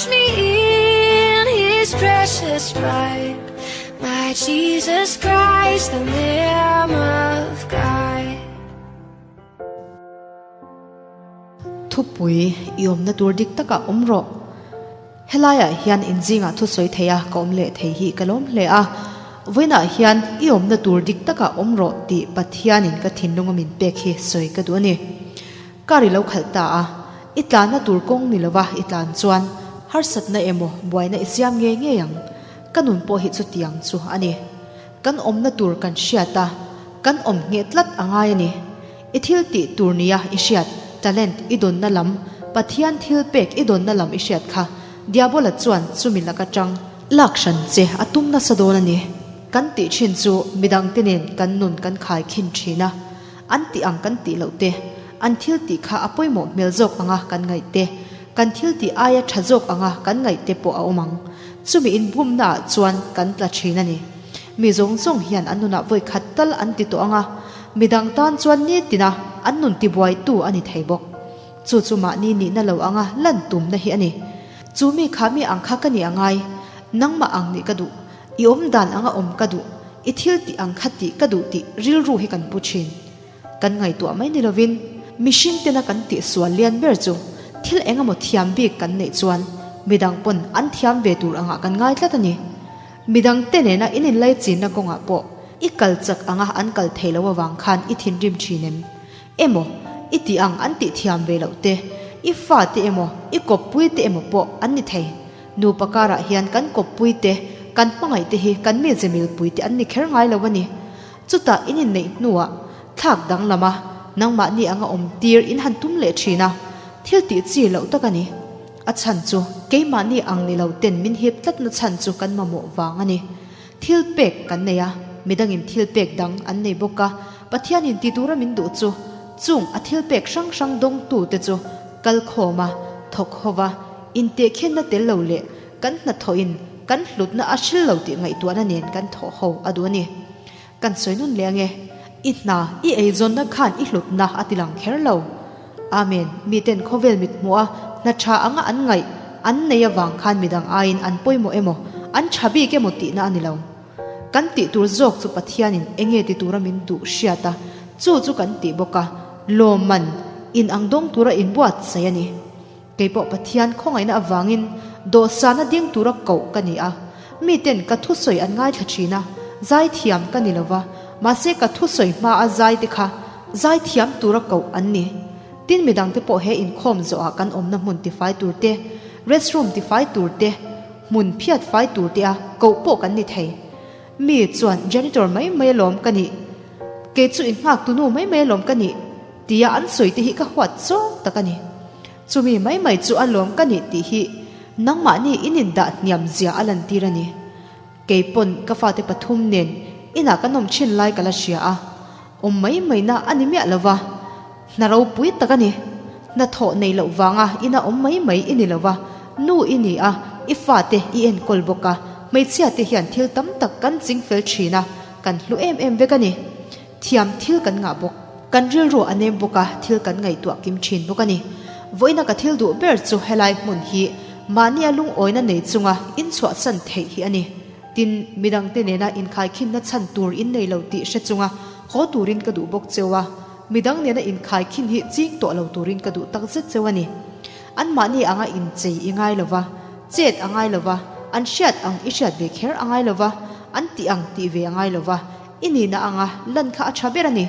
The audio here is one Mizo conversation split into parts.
Wash me in his precious blood. My Jesus Christ, the Lamb of God. Thupui i awmna tur dik takah awm rawh. Helaiah hian inzingah thusawi thei a ka awm leh thei hi ka lawm hle a. Vawiinah hian i awmna tur dik takah awm rawh tih Pathianin ka thinlunga min pek hi sawi ka duh a ni. Car i lo khalh ta a, i tlanna tur kawng ni lova i tlan chuan harsatna emaw buaina i siam ngei ngei ang. Ka nun pawh hi chutiang chu a ni. Kan awmna tur kan hriat a, kan awm ngheh tlat a ngai a ni. I thil tih tur nia i hriat, talent i dawnna lam, Pathian thil pek i dawnna lam i hriat kha Diabola chuan chumi lak atang lak hran che a tum nasa dawn a ni. Kan tih thin chu midangte nen kan nun kan khai khin thin a, an tih ang kan tih loh te, an thil tih kha a pawimawh hmel zawk anga kan ngaih te, kan thil tih aia tha zawk anga kan ngaih te pawh a awm ang. Chumi inbumna ah chuan kan tla thin a ni. Mi zawng zawng hian an nunah vawi khat tal an ti tawh ang a, midang tan chuan nitina an nun tibuaitu a ni thei bawk. Chu chu mahni nihna lo anga lan tumna hi a ni. Chu mi kha mi ang kha ka ni a ngai, nangmah ang nih ka duh, i awm dan anga awm ka duh, i thil tih ang kha tih ka duh tih rilru hi kan pu thin. Kan ngaihtuah mai ni lovin mihring tena kan tihsual lian ber chu thil eng emaw thiam bik kan neih chuan midang pawn an thiam ve tur angah kan ngai tlat a ni. Midang te nena in inlaichinna kawngah pawh i kal chak anga an kal thei lo avang khan i thinrim thin em? Emaw i tih ang an tih thiam ve loh te, i fa te emaw i kawppui te emaw pawh an ni thei. Nupa karah hian kan kawppui te, kan hmangaih te hi kan mi zemilpui te an ni kher ngai lo a ni. Chutah in inneih hnuah thlak danglam a, nangmahni anga awm tir in han tum leh thin a, thil tih chi loh tak a ni. A chhan chu keimahni ang ni lo ten min hip tlatna chhan chu kan mamawh vang a ni. Thil pek kan nei a, midangin thil pek dang an nei bawk a, Pathianin ti tura min duh chu chung a thil pek hrang hrang dawngtu te chu kal khawm a, thawk ho va, intehkhenna tel lo leh kan hnathawhin kan hlutna a hril lo tih ngaihtuahna nen kan thawh ho a duh a ni. Kan sawi nun leh ange. I hna, i eizawnna khan i hlutna a ti lang kher lo. Amen. Miten khawvel mit hmuh a, hna tha anga an ngaih, an nei avang khan midang aiin an pawimawh emaw, an tha bik emaw tihna a ni lo. Kan tih tur zawk chu Pathianin enge ti tura min duh hriat a, chu chu kan tih bawk a, lawmman in ang dawng tura inbuatsaih a ni. Kei pawh Pathian khawngaihna avangin dawhsana ding tura koh ka ni a. Miten ka thusawi an ngaithla thin a, zaithiam ka ni lova, mahse ka thusawi hmaa zai te kha zaithiam tura koh an ni. Tin midangte pawh he inkhawm zawhah kan awmna hmun tifai tur te, restroom tifai tur te, hmun phiat fai tur te a koh pawh kan ni thei. Mi chuan janitor mai mai alawm ka nih, kei chu innghak tunu mai mai alawm ka nih tia an sawi te hi ka huat zawng tak a ni. Chumi mai mai chu alawm ka nih tih hi nangmahni in indah hniam zia a lantir a ni. Kei pawn ka fate pathum nen inah kan awm thin lai ka la hria a, awm mai maina a ni miah lova, hna ropui tak a ni. Hna thawh nei loh vanga ina awm mai mai i ni lova, nu i ni a, i fate i enkawl bawk a, hmeichhia te hian thil tam tak kan ching fel thin a, kan hlu em em vek a ni. Thiam thil kan ngah bawk. Kan rilru a nem bawk a, thil kan ngaihtuah kim thin bawk a ni. Vawiina ka thil duh ber chu helai hmun hi mahnia lungawina nei chunga inchhuahsan theih hi a ni. Tin, midangte nena inkhaikhinna chhan tur in nei lo tih hre chunga haw turin ka duh bawk cheu a, midang nena inkhaikhin hi ching tawh lo turin ka duh tak zet cheu a ni. Anmahni anga inchei i ngai lo va, chet a ngai lo va, an hriat ang i hriat ve kher a ngai lo va, an tih ang tih ve a ngai lo va, I nihna anga lan kha a tha ber a ni.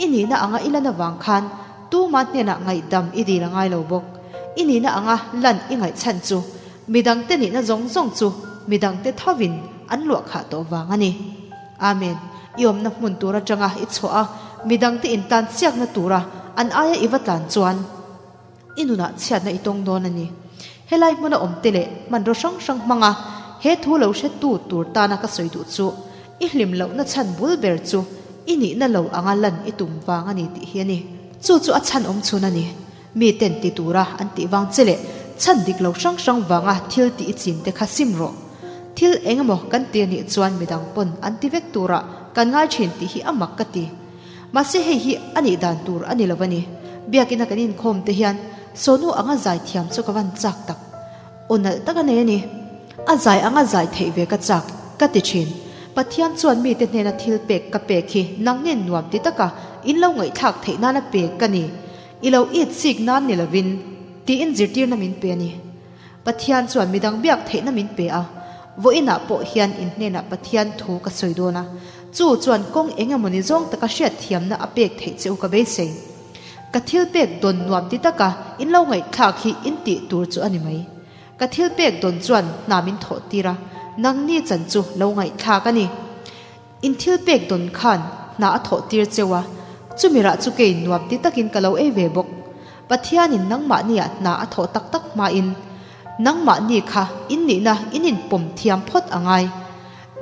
I nihna anga i lan avang khan tuma hnenah ngaihdam i dil a ngai lo bawk. I nihna anga lan i ngaihchhan chu midangte nihna zawng zawng chu midangte thovin an luah khah tawh vang a ni. Amen. I awmna hmun tur atanga i chhuah a, midangte intan chiakna tura an aia i va tlan chuan, I nunah chhiatna i tawng dawn a ni. Helai hmuna awmte leh hmanraw hrang hrang hmanga he thu lo hretu tur tana ka sawi duh chu i hlim lohna chhan bul ber chu i nihna lo anga lan i tum vang a ni tih hi a ni. Chu chu a chhan awm chhun a ni. Mi ten ti tura an tih vang che leh chhan dik lo hrang hrang vanga thil tih i chin te kha sim rawh. Thil eng emaw kan ti a nih chuan midang pawn an ti vek tura kan ngai thin tih hi a mak ka ti. Mahse hei hi a nih dan tur a ni lo a ni. Biakina kan inkhawm te hian Sonu anga zai thiam chu ka van chak tak. Aw nalh tak a nei a ni. A zai anga zai theih ve ka chak, ka ti thin. Pathian chuan mite hnena thil pek ka pek hi nangnin nuam ti taka in lo ngaihthlak theih nana pe ka ni. I lo it chik nan ni lovin, tiin zirtirna min pe a ni. Pathian chuan midang biak theihna min pe a, vawiinah pawh hian in hnenah Pathian thu ka sawi dawn a, chu chuan kawng eng emawni zawng taka hriatthiamna a pek theih che u ka beisei. Ka thil pek dawn nuam ti taka in lo ngaihthlak hi in tih tur chu a ni mai. Ka thil pek dawn chuan hna min thawh tir a, nangni chan chu lo ngaihthlak a ni. In thil pek dawn khan hna a thawh tir cheu a, chumirah chu kei nuam ti takin ka lo ei ve bawk. Pathianin nangmahniah hna a thawh tak tak hmain nangmahni kha in nihna in inpawm thiam phawt a ngai.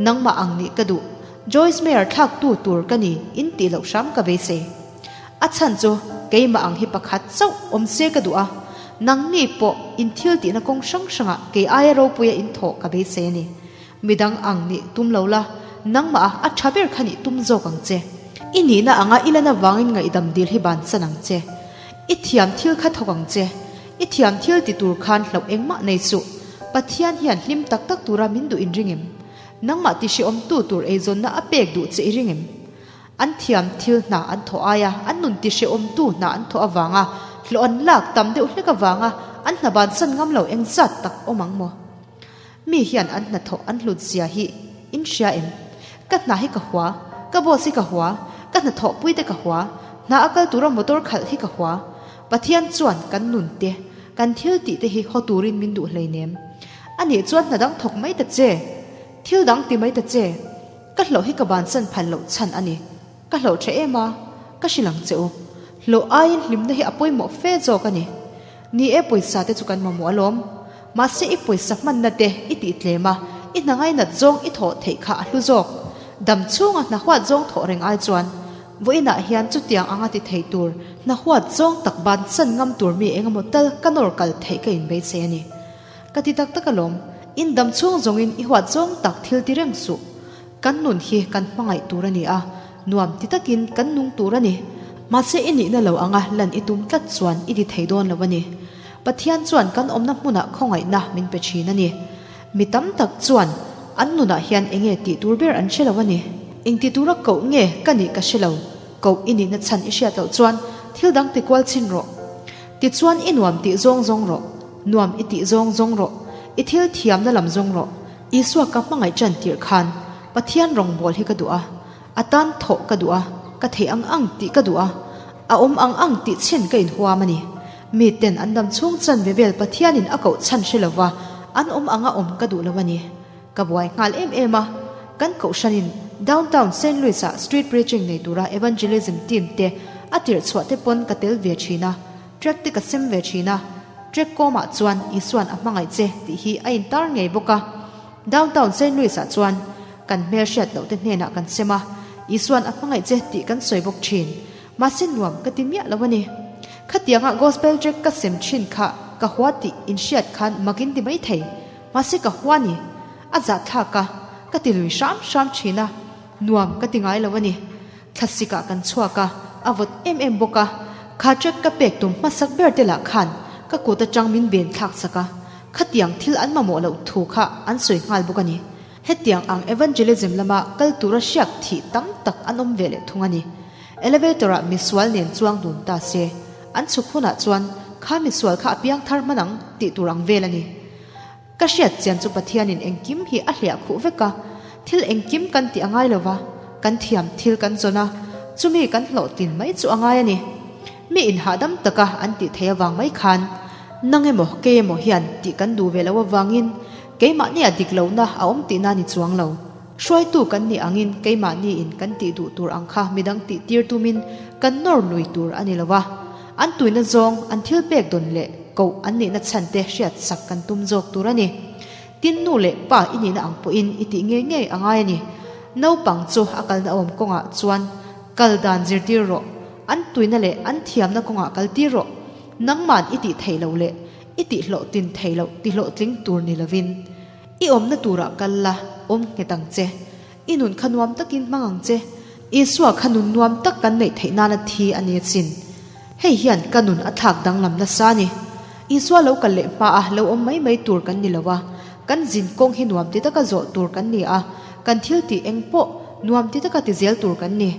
Nangmah ang nih ka duh, Joyce Meyer thlaktu tur ka ni in tih loh hram ka beisei. A chhan chu keimah ang hi pakhat chauh awm se ka duh a, nangni pawh in thil tihna kawng hrang hrangah kei aia ropuia in thawh ka beisei a ni. Midang ang nih tum lo la, nangmah a a tha ber kha nih tum zawk ang che. I nihna anga i lan avangin ngaihdam dil hi bansan ang che. I thiam thil kha thawk ang che. I thiam thil ti tur khan hlauh engmah nei suh. Pathian hian hlim tak tak tura min duh in ring em? Nangmah ti hrehawmtu tur eizawnna a pek duh che i ring em? An thiam thil hna an thawh aia an nun ti hrehawmtu hna an thawh avanga hlawh an lak tam deuh hlek avanga an hna bansan ngam lo engzat tak awm ang maw? Mi hian an hnathawh an hlut zia hi in hria em? Ka hna hi ka hua, ka boss hi ka hua, ka hnathawhpui te ka hua, hna a kal tura motor khalh hi ka hua. Pathian chuan kan nun te, kan thil tih te hi haw turin min duh hleinem. Anih chuan hna dang thawk mai ta che, thil dang ti mai ta che. Ka hlauh hi ka bansan phal loh chhan a ni. Ka hlauh tha em a, ka hrilh ang che u. Hlauh aiin hlimna hi a pawimawh fe zawk a ni. Ni e, pawisa te chu kan mamawh alawm. Mahse i pawisa hmanna te i tih tlem a, i hna ngainat zawng i thawh theih kha a hlu zawk. Dam chhunga hna huat zawng thawh reng ai chuan vawiinah hian chutiang anga ti thei tur, hna huat zawng tak bansan ngam tur mi engemaw tal ka nawr kal theih ka inbeisei a ni. Ka ti tak tak alawm, in dam chhung zawngin i huat zawng tak thil ti reng suh. Kan nun hi kan hmangaih tur a ni a, nuam ti takin kan nung tur a ni. Mahse i nihna lo anga lan i tum tlat chuan i ti thei dawn lo a ni. Pathian chuan kan awmna hmunah khawngaihna min pe thin a ni. Mi tam tak chuan an nunah hian enge tih tur ber an hre lo a ni. Engti tura koh nge ka nih ka hre lo, koh i nihna chhan i hriat loh chuan thil dang ti kual chhin rawh. Tichuan i nuam tih zawng zawng rawh. Nuam i tih zawng zawng rawh, i thil thiamna lam zawng rawh. Isua ka hmangaih ṭan tirh khan Pathian rawngbâwl hi ka duh a, a tan thawh ka duh a, ka theih ang ang tih ka duh a, a awm ang ang tih chhin ka inhuam a ni. Miten an dam chhung chan ve vel Pathianin a koh chhan hre lova an awm anga awm ka duh lo a ni. Ka buai nghal em em a, kan kohhranin Downtown Saint Louis-ah street preaching nei tura evangelism team te a tirh chhuah te pawn ka tel ve ṭhin a, Track te ka sem ve thin a, track kawmah chuan Isuan a hmangaih che tih hi a intar ngei bawk a. Downtown Saint Louis ah chuan kan hmelhriat loh te hnenah kan sem a, Isuan a hmangaih che tih kan sawi bawk thin. Mahse nuam ka ti miah lo a ni. Khatianga gospel track ka sem thin kha ka hua tih inhriat khan mak in ti mai thei. Mahse ka hua ni. A zahthlak a, ka ti lui hram hram thin a, nuam ka ti ngai lo a ni. Thlasikah kan chhuak a, a vawt em em bawk a, kha track ka pek tum hmasak ber te lah khan ka kut atang min ben thlak sak a, khatiang thil an mamawh loh thu kha an sawi nghal bawk a ni. Hetiang ang evangelism lama kal tura hriak thih tam tak an awm ve leh thung a ni. Elevator ah misual nen chuang dun ta se, an chhuk hunah chuan kha misual kha a piang thar hman ang tih tur ang vel a ni. Ka hriat chian chu Pathianin engkim hi a hliah khuh vek a, thil engkim kan tih a ngai lo va, kan thiam thil kan zawn a, chumi kan hlawhtlin mai chu a ngai a ni. Mi inhahdam taka an tih theih avang mai khan nang emaw kei emaw hian tih kan duh ve loh avangin keimahnia dik lohna a awm tihna ni chuang lo. Hruaitu kan nih angin keimahniin kan tih duh tur ang kha midang tih tir tumin kan nawr lui tur a ni lo va. An tuina zawng, an thil pek dawn leh koh an nihna chhan te hriat sak kan tum zawk tur a ni. Tin nu leh pa i nihna ang pawhin i tih ngei ngei a ngai a ni. Naupang chu a kalna awm kawngah chuan kal dan zirtir rawh, an tuina leh an thiamna kawngah kal tir rawh. Nangman i tih theih loh leh i tih hlawhtlin theih loh ti hlawhtling tur ni lovin i awmna turah kal la, awm nghet ang che. I nun kha nuam takin hmang ang che. Isua kha nun nuam tak kan neih theih nana thi a ni asin. Hei hian ka nun a thlak danglam nasa a ni. Isua lo kal leh hma a lo awm mai mai tur kan ni lo a, kan zin kawng hi nuam ti taka zawh tur kan ni a, kan thil tih eng pawh nuam ti taka ti zel tur kan ni.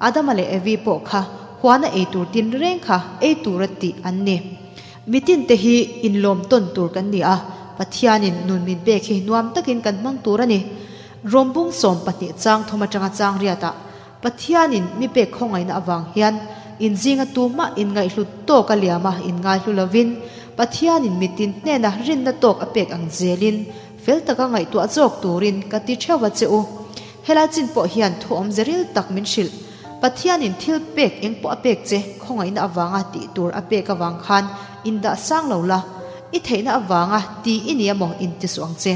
Adama leh Evi pawh kha huana ei tur tin reng kha ei tura tih an ni. Mitin te hi inlawm tawn tur kan ni a, Pathianin nun min pek hi nuam takin kan hmang tur a ni. Rawmbung 12 chang thum atanga chang riatah Pathianin mi pek khawngaihna avang hian inzinga tumah inngaihhlut tawk a liam a, inngaihlu lovin Pathianin mitin hnena rinna tawk a pek ang zelin fel taka ngaihtuah zawk turin ka ti theuh a che u. Helai chin pawh hian thu awmze ril tak min hrilh. Pathianin thil pek eng pawh a pek che khawngaihna avanga tih tur a pek avang khan indah sang lo la, i theihna avanga ti i nia maw inti suh ang che.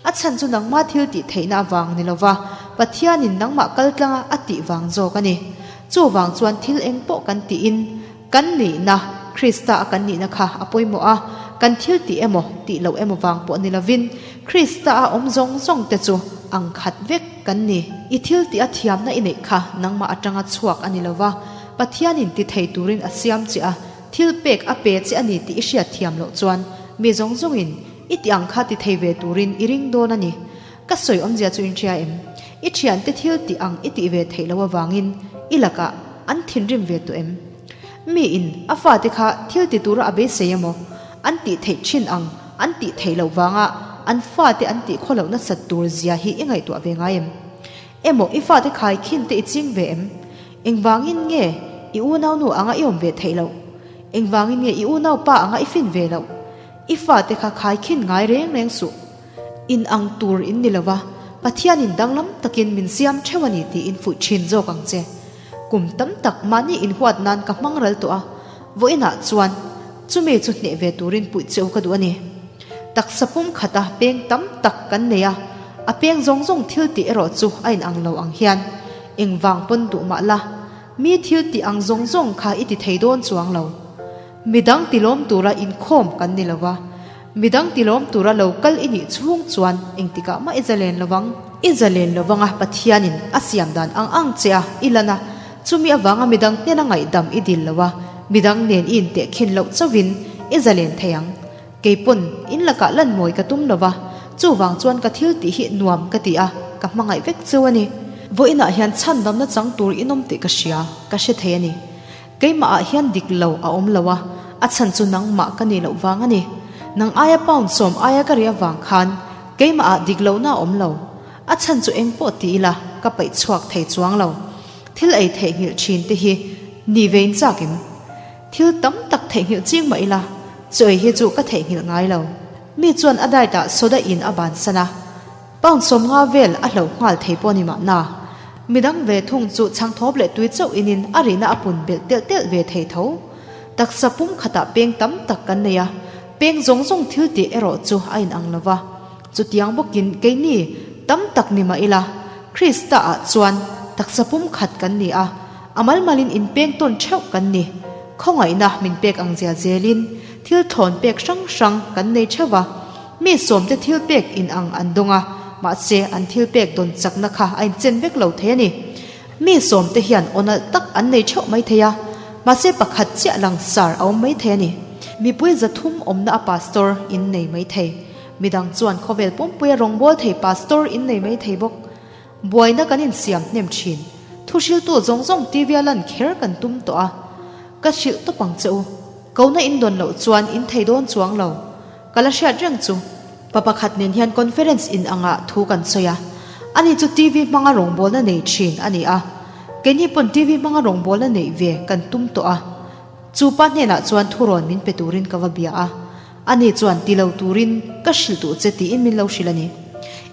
A chhan chu nangmah thil tih theihna avang ni lova Pathianin nangmah kal tlanga a tih vang zawk a ni. Chuvang chuan thil eng pawh kan tiin kan nihna, Krista a kan nihna kha a pawimawh a, kan thil tih emaw tih loh emaw vang pawh ni lovin Krista a awm zawng zawng te chu ang khat vek kan ni. I thil tih a thiamna i neih kha nangmah atanga chhuak a ni lova, Pathianin ti thei turin a siam che a, thil pek a pe che a ni tih i hriat thiam loh chuan mi zawng zawngin I tih ang kha ti thei ve turin i ring dawn a ni. Ka sawi awmzia chu in hria em? I thiante thil tih ang i tih ve theih loh avangin i lakah an thinrim ve tawh em? Mi in a fate kha thil ti tura a beisei emaw, an tih theih thin ang an tih theih loh vanga an fate an tih khaw loh nasat tur zia hi i ngaihtuah ve ngai em? Emaw i fate khai khin te i ching ve em? Engvangin nge i unaunu anga i awm ve theih loh? Engvangin nge i unaupa anga i fin ve loh? I fate kha khai khin ngai reng reng suh. In ang tur in ni lova, Pathianin danglam takin min siam theuh a ni tiin fuih thin zawk ang che. Kum tam tak mahni inhuat nan ka hmang ral tawh a, vawiinah chuan chumi chu hneh ve turin puih cheu ka duh a ni. Taksa pum khata peng tam tak kan nei a, a peng zawng zawng thil tih erawh chu a inang lo ang hian engvang pawn duh mah la, mi thil tih ang zawng zawng kha i ti thei dawn chuang lo. Midang tilawm tura inkhawm kan ni lova, midang tilawm tura lo kal i nih chhung chuan engtikah mah i zalen lovang. I zalen lovanga Pathianin a siam dan ang ang che a i lan a, chumi avanga midang hnena ngaihdam i dil lo a, midang nen i intehkhin loh chauhin i zalen thei ang. Keipawn in lakah lan mawi ka tum lova, chuvang chuan ka thil tih hi nuam ka ti a, ka hmangaih vek cheu a ni. Vawiinah hian chhandamna chang tur inawm tih ka hria, ka hre thei a ni. Keimah ah hian dik lo a awm lo a, a chhan chu nangmah ka nih loh vang a ni. Nang aia pound sawm aia ka ri avang khan keimah ah dik lohna a awm lo. A chhan chu eng pawh ti ila ka paih chhuak thei chuang lo. Thil ei theihnghilh thin te hi ni vein chak em? Thil tam tak theihnghilh ching mah ila chaw ei hi chu ka theihnghilh ngai lo. Mi chuan a diet ah soda in a bansan a. Pound 50 vel a hloh nghal thei pawh a ni mahna. Midang ve thung chu chhangthawp leh tui chauh inin a rihna a pun belh telh telh ve thei tho. Taksa pum khatah peng tam tak kan nei a, peng zawng zawng thil tih erawh chu a inang lo va. Chutiang bawkin keini tam tak ni mah ila, Krista ah chuan taksa pum khat kan ni a, a malmalin inpeng tawn theuh kan ni. Khawngaihna min pek ang zia zelin thil thlawn pek hrang hrang kan nei theuh va. Mi sawmte thil pek in ang an dawng a, mahse an thil pek dawn chakna kha a inchen vek lo thei a ni. Mi sawmte hian aw nalh tak an nei theuh mai thei a, mahse pakhat chiah langsar a awm mai thei a ni. Mipui 300 awmna a pastor in nei mai thei. Midang chuan khawvel pumpuia rawngbâwl thei pastor in nei mai thei bawk. Buaina kan insiam hnem thin. Thuhriltu zawng zawng TV a lan kher kan tum tawh a. Ka hrilh tawp ang che u. Kona in dawn loh chuan in thei dawn chuang lo. Ka la hriat reng chu. Pa pakhat nen hian conference in angah thu kan sawi a. Ani chu TV hmanga rawngbawlna nei thin a ni a. Keini pawn TV hmanga rawngbawlna neih ve kan tum tawh a. Chu pa hnenah chuan thurawn min pe turin ka va bia a. Ani chuan ti lo turin ka hrilh duh che tiin min lo hrilh a ni.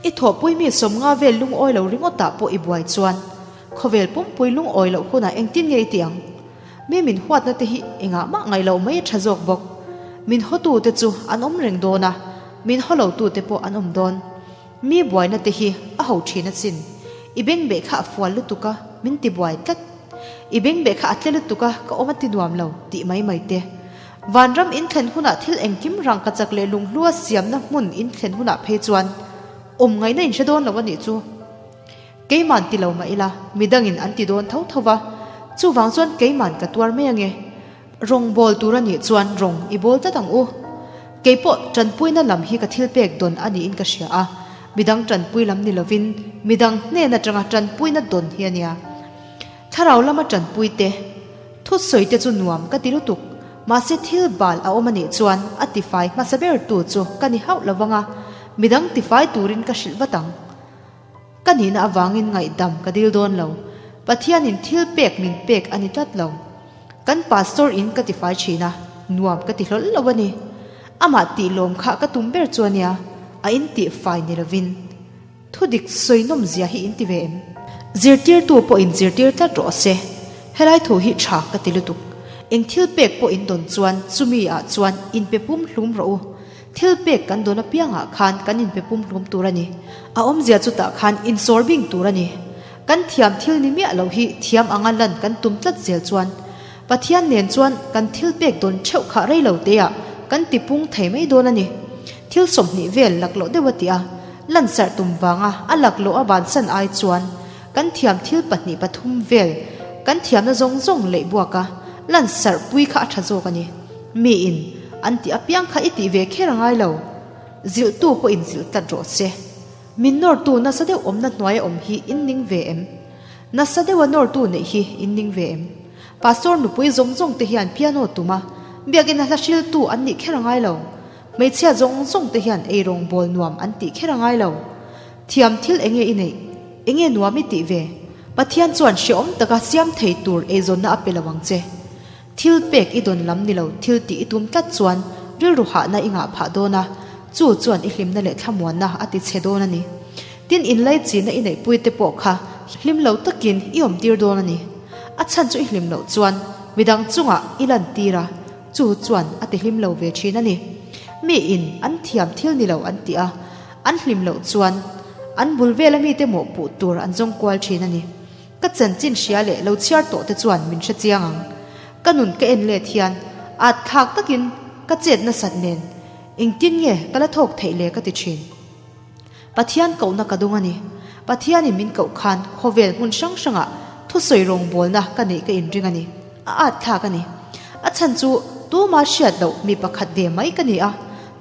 I thawhpui mi 50 vel lungawi lo ringawtah pawh i buai chuan khawvel pumpui lungawi loh hunah engtin nge i ti ang? Mi min huatna te hi engah mah ngaih loh mai a tha zawk bawk. Min hawtu te chu an awm reng dawn a, min haw lo tu te pawh an awm dawn. Mi buaina te hi a ho thin a chin. I bengbeh kha a fual lutuk a, min ti buai tlat. I bengbeh kha a tle lutuk a, ka awm a ti nuam lo, tih mai mai te. Vanram in thlen hunah thil engkim rangkachak leh lunghlua siamna hmun in thlen hunah phei chuan awm ngaihna in hre dawn lo a nih chu. Keiman ti lo mah ila, midangin an ti dawn tho tho va, chuvang chuan keiman ka tuar mai ange. Rawng bawl tur a nih chuan rawng i bawl tlat ang u. Keipawh tanpuina lam hi ka thil pek dawn a niin ka hria a, midang tanpui lam ni lovin midang hnen atanga tanpuina dawn hi a nia. Thlarau lama tanpui te, thusawi te chu nuam ka ti lutuk, mahse thil bal a awm a nih chuan a tifai hmasa ber tu chu ka ni hauh lovang a, midang tifai turin ka hrilh vat ang. Ka nihna avangin ngaihdam ka dil dawn lo. Pathianin thil pek min pek a ni tlat lo. Kan pastor in ka tifai thin a, nuam ka ti hlawl lo a ni. Amah tih lawm kha ka tum ber chu a nia, a in tih fai ni lovin. Thudik sawi nawm zia hi in ti ve em? Zirtirtu pawh in zirtir tlat rawh se. Helai thu hi tha ka ti lutuk. Eng thil pek pawh in dawn chuan chumi ah chuan in pe pum hlum rawh u. Thil pek kan dawn apiangah khan kan inpe pumhlum tur a ni. A awmzia chutah khan insawr bing tur a ni. Kan thiam thil ni miah loh hi thiam anga lan kan tum tlat zel chuan Pathian nen chuan kan thil pek dawn theuh kha rei lo teah kan ti pung thei mai dawn a ni. Thil 20 vel laklawh deuh a ti a, lansarh tum vanga a laklawh a bansan ai chuan kan thiam thil pahnih pathum vel kan thiamna zawng zawng leih buak a, lansarh pui kha a tha zawk a ni. Miin an tih apiang kha i tih ve kher a ngai lo. Zilhtu pawh in zilh tlat rawh se. Min nawrtu nasa deuh awmna hnuaia awm hi in ning ve em? Nasa deuha nawrtu neih hi in ning ve em? Pastor nupui zawng zawng te hian piano tum a, biakina hla hriltu an nih kher a ngai lo. Hmeichhia zawng zawng te hian eirawng bawl nuam an tih kher a ngai lo. Thiam thil enge i neih? Enge nuam i tih ve? Pathian chuan hrehawm taka siam thei tur eizawnna a pe lo ang che. Thil pek i dawn lam ni lo thil tih i tum tlat chuan rilru hahna i ngah phah dawn a, chu chuan i hlimna leh thlamuanna a ti chhe dawn a ni. Tin inlaichinna i neihpui te pawh kha hlim lo takin i awmtir dawn a ni. A chhan chu i hlim loh chuan midang chungah i lantir a, chu chuan a ti hlim lo ve thin a ni. Mi in an thiam thil ni lo an tih a, an hlim loh chuan an bul vela mite mawhpuh tur an zawng kual thin a ni. Ka chanchin hria leh lo chhiar tawh te chuan min hre chiang ang. Ka nun ka en let hian at thlak takin ka chet nasat nen engtin nge ka la thawk theih le ka ti thin. Pathian kohna ka dung a ni. Pathianin min koh khan khawvel hmun hrang hrangah thusawi rawngbawlna ka neih ka inring a ni. A at thlak a ni. A chhan chu tuma hriat loh mi pakhat ve mai ka ni a.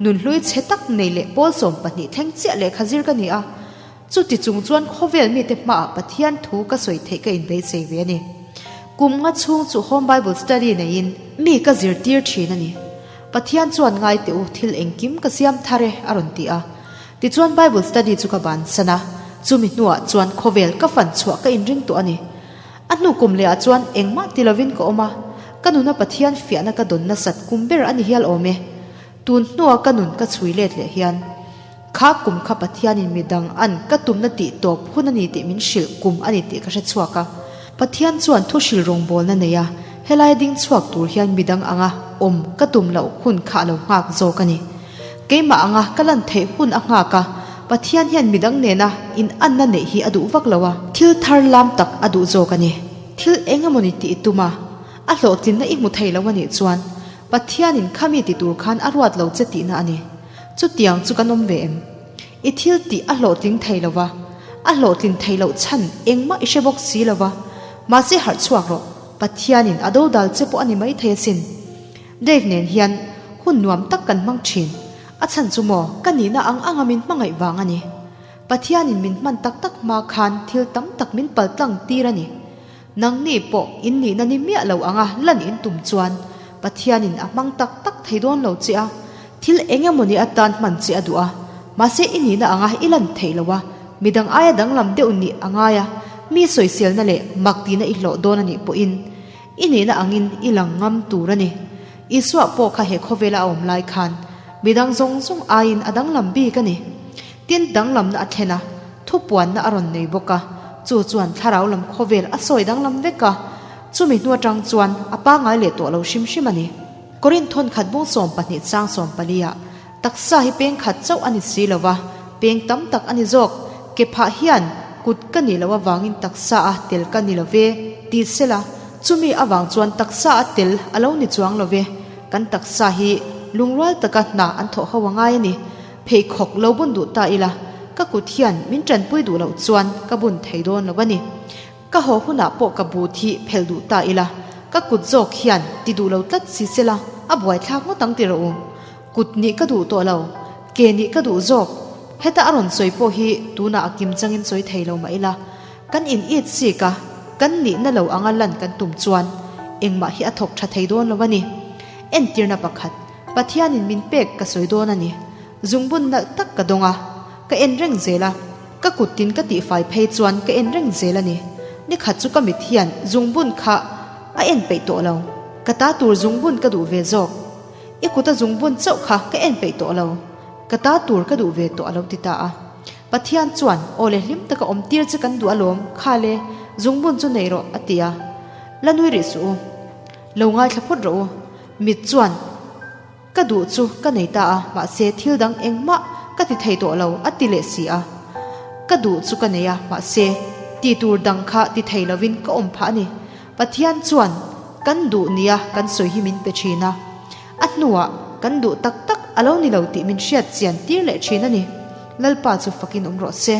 Nunhlui chhe tak nei leh pawl 12 thleng chiah lehkha zir ka ni a. Chuti chung chuan khawvel mite hmaah Pathian thu ka sawi theih ka inbeisei ve a ni. Kum nga chhung chu Home Bible Study neiin mi ka zirtir thin a ni. Pathian chuan ngai teh u thil engkim ka siam thar e a rawn ti a. Tichuan Bible Study chu ka bansan a, chumi hnuah chuan khawvel ka fan chhuah ka inring tawh a ni. A hnu kum lehah chuan engmah ti lovin ka awm a, ka nuna Pathian fiahna ka dawn nasat kum ber a ni hial awm e. Tun hnua ka nun ka chhui let leh hian kha kum kha Pathianin midang an ka tumna tih tawp hun a ni tih min hrilh kum a ni tih ka hre chhuak a. Pathian chuan thu hrilh rawngbawlna nei a, helai ding chhuak tur hian midang anga awm ka tum loh hun kha a lo nghak zawk a ni. Keimah anga ka lan theih hun a nghak a, Pathian hian midang nena in anna neih hi a duh vak lo a, thil thar lam tak a duh zawk a ni. Thil eng emawni tih i tum a, a hlawhtlinna i hmu thei lo a nih chuan Pathianin khami ti tur khan a ruat lo che tihna a ni. Chutiang chu kan awm ve em? I thil tih a hlawhtling thei lo va, a hlawhtlin thei loh chhan engmah i hre bawk si lo va, mahse harh chhuak rawh, Pathianin a dodal che pawh a ni maithei asin. Dave nen hian hun nuam tak kan hmang thin. A chhan chu maw? Ka nihna ang anga min hmangaih vang a ni. Pathianin min hman tak tak hma khan thil tam tak min paltlang tir a ni. Nangni pawh in nihna ni miah lo anga lan in tum chuan Pathianin a hmang tak tak thei dawn lo che a, thil eng emawni atan hman che a duh a, mahse i nihna anga i lan theih lo a, midang aia danglam deuh nih a ngai a, mi sawiselna leh mak tihna i hlawh dawn a nih pawhin i nihna angin i lang ngam tur a ni. Isua pawh kha he khawvela a awm lai khan midang zawng zawng aiin a danglam bik a ni. Tin danglamna a thlen a, Thupuanna a rawn nei bawk a, chu chuan thlarau lam khawvel a sawi danglam vek a, chumi hnu atang chuan a pangai leh tawh lo hrim hrim a ni. Korinth thawn khat bung 12 chang 14 ah, Taksa hi peng khat chauh a ni si lo va, peng tam tak a ni zawk, ke phah hian kut ka nih loh avangin taksa a tel ka ni lo ve, ti sela, chumi avang chuan taksa a tel a lo ni chuang lo ve, kan taksa hi lungrual taka hna an thawh ho a ngai a ni. Pheikhawk lo bun duh ta ila, ka kut hian min tanpui duh loh chuan ka bun thei dawn lo a ni. Ka haw hunah pawh ka but hi phelh duh ta ila, ka kut zawk hian ti duh lo tlat si sela, a buaithlak ngawt ang ti rawh u. Kut nih ka duh tawh lo, ke nih ka duh zawk. Heta a rawn sawi pawh hi tunah a kim changin sawi thei lo mah ila, kan in it sik a, kan nihna lo anga lan kan tum chuan engmah hi a thawk tha thei dawn lo a ni. Entirna pakhat, Pathianin min pek ka sawi dawn a ni. Zungbun nalh tak ka dawng a, ka en reng zel a, ka kuttin ka tihfai phei chuan ka en reng zel a ni. Nikhat chu ka mit hian zungbun kha a en peih tawh lo. Ka ta tur zungbun ka duh ve zawk. I kuta zungbun chauh kha ka en peih tawh lo. Ka ta tur ka duh ve tawh a lo ti ta a. Pathian chuan, Aw le hlim taka awm tir che kan duh alawm, kha le, zungbun chu nei rawh, a ti a. La nui rih suh u. Lo ngaithla phawt rawh u. Mit chuan, Ka duh chu ka nei ta a, mahse thil dang engmah ka ti thei tawh lo, a ti leh si a. Ka duh chu ka nei a, mahse ti tur dang kha ti thei lovin ka awm phah a ni. Pathian chuan kan duh nia kan sawi hi min pe thin a, a hnuah kan duh tak tak a lo ni lo tih min hriat chian tir leh thin a ni. Lalpa chu fakin awm rawh se.